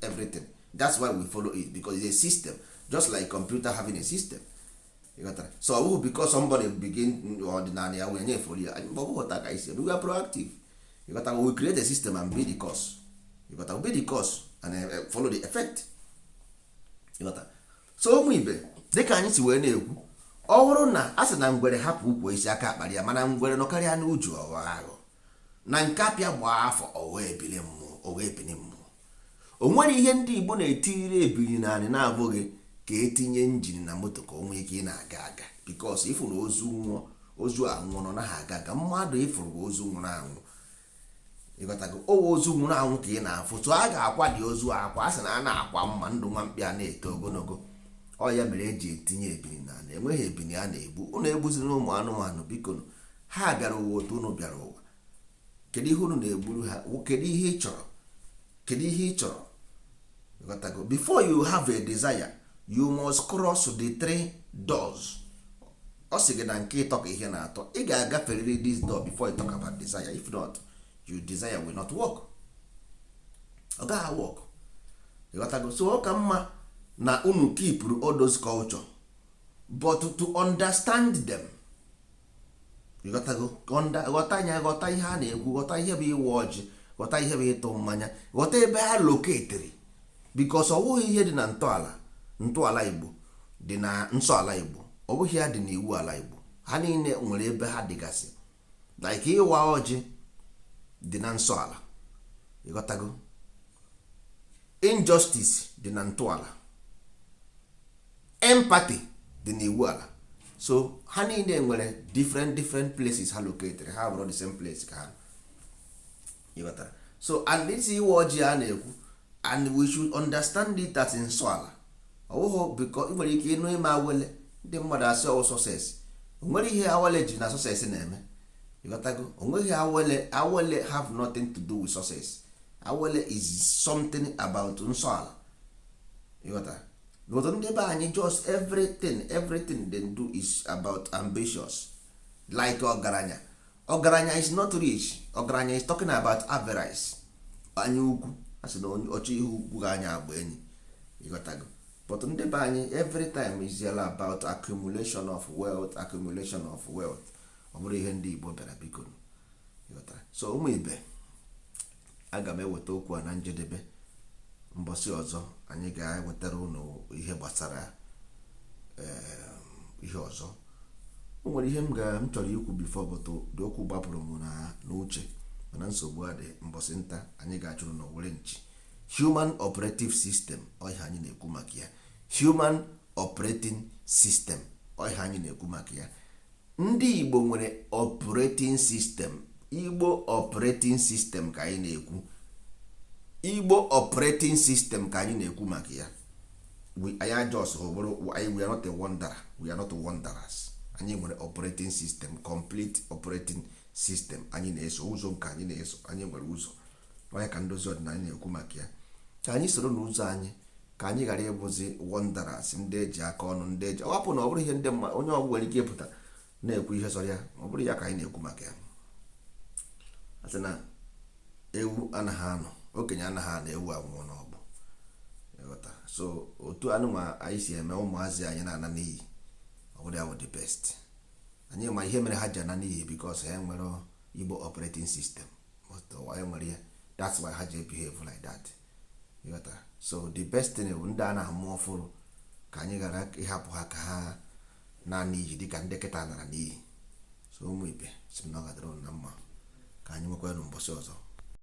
everything. That's why we follow it, because it's a system, just like computer having a system. Ịghọtara? So ọ bụghị because somebody begin ọdịnala ya wee nyefere ya. Ọ bụghị ụta ka isi. We are proactive. Ịghọtara? We create a system and be the cause. Ịghọtara? Be the cause and follow the effect. Ịghọtara? So ụmụ ibe, dịka anyị si wee na-ekwu, ọ bụrụ na a sị na ngwere hapụ ukwu isi aka akpara ya, mana ngwere nọkarịa n'uju ọghọ aghọ na nke apịa gbaa afọ, ọghọ ebili mmụọ, ọghọ ebili mmụọ. O nwere ihe ndị Igbo na-etiri ebili naanị na-abụghị ka etinye engine na moto ka o nwee ike ị na-aga aga, because ịfụ na ozu nwụọ, ozu anwụọ nọ naghị aga aga. Mmadụ ịfụrụ bụ ozu nwụrụ anwụ. Ịghọtago? Owe ozu nwụrụ anwụ ka ị na-afụ. So a ga-akwa dị ozu akwa. A sị na a na-akwa mma ndụ nwa mkpi a na-eto ogologo. Ọ ya mere eji etinye ebili na enweghị ebili a na-egbu. Unu egbuzina ụmụ anụmanụ, biko. Ha bịara ụwa otu unu bịara ụwa. Kedu ihe unu na-egburu ha? Kedu ihe ị chọrọ? Kedu ihe ị chọrọ? Ịghọtago? Before you have a desire, you must cross the three doors. Ọ sị gị na nke ịtọ ka ihe na-atọ, ị ga-agaferịrị this door before you talk about desire. If not, your desire will not work. Ọ gaghị work. Ịghọtago? So ọ ka mma na unu keep all those culture, but to understand them. Ịghọtago? Ghọta anya, ghọta ihe a na-ekwu, ghọta ihe bụ ịwa ọjị, ghọta ihe bụ ịtụ mmanya, ghọta ebe ha loketiri, because ọ bụghị ihe dị na ntọala. Ntọala Igbo dị na nsọ ala Igbo, ọ bụghị ya dị n'iwu ala Igbo. Ha niile nwere ebe ha dịgasị, like ịwa ọjị dị na nsọ ala. Ịghọtago? Injustice dị na ntọala, empathy dị n'iwu ala. So ha niile nwere different different places ha located. Ha bụrụ the same place ka ha. Ịghọtara? So and this iwe ọjị a na-ekwu, and we should understand it as nsọ ala. Ọ bụghị because ị nwere ike ịnụ ime awele, ndị mmadụ asị ọwụ success. O nwere ihe awele ji na success na-eme. Ịghọtago? O nweghị awele. Awele have nothing to do with success. Awele is something about nsọ ala. Ịghọtara? But ndị be anyị, just everything they do is about ambitious, like ọgaranya. Ọgaranya is not rich. Ọgaranya is talking about avarice, anya ukwu. A sị na ọchọ ihe ukwu ga anya agba enyi. Ịghọtago? But ndị be anyị, every time is all about accumulation of wealth, accumulation of wealth. Ọ bụrụ ihe ndị Igbo bịara, biko. Ịghọtara? So ụmụ ibe, aga m eweta okwu a na njedebe. Mbọsị ọzọ anyị ga-ewetara unu ihe gbasara ihe ọzọ. O nwere ihe m chọrọ ikwu before, but dị okwu gbapụrụ m na n'uche, mana nsogbu adị. Mbọsị nta anyị ga-achụrụ na owere nchi. Human operative system, ọ ihe anyị na-ekwu maka ya. Human operating system, ọ ihe anyị na-ekwu maka ya. Ndị Igbo nwere operating system. Igbo operating system ka anyị na-ekwu. Igbo operating system ka anyị na-ekwu maka ya. Anyị just bụrụ anyị, we are not a wanderer, we are not wanderers. Anyị nwere operating system, complete operating system. Anyị na-eso ụzọ nke anyị na-eso. Anyị nwere ụzọ onye ka ndozi ọdịnala na-ekwu maka ya, ka anyị soro n'ụzọ anyị, ka anyị ghara ịbụzi wanderers, ndị eji aka ọnụ, ndị eji ọhapụ na ọ bụrụ ihe ndị mma. Onye ọbụla nwere ike ịpụta na-ekwu ihe sọrọ ya. Ọ bụrụ ya ka anyị na-ekwu maka ya. Asị na ewu anaghị anọ, okenye anaghị anọ ewu anwụọ n'ọgbụ. Ịghọta? So otu anụnwa anyị si eme, ụmụazị anyị na-ana n'iyi. Ọ bụrụ ya bụ the best. Anyị ma ihe mere ha ji ana n'iyi, because ha nwere Igbo operating system. But anyị nwere ya, that's why ha ji behave like that. Ịghọta? So the best thing bụ ndị a na-amụ ọfụrụ, ka anyị ghara ịhapụ ha ka ha naanị iyi dịka ndị kịta nara n'iyi. So ụmụ ibe, si m na ọ ga-adịrị unu na mma. Ka anyị nwekwanụ mbọsị ọzọ.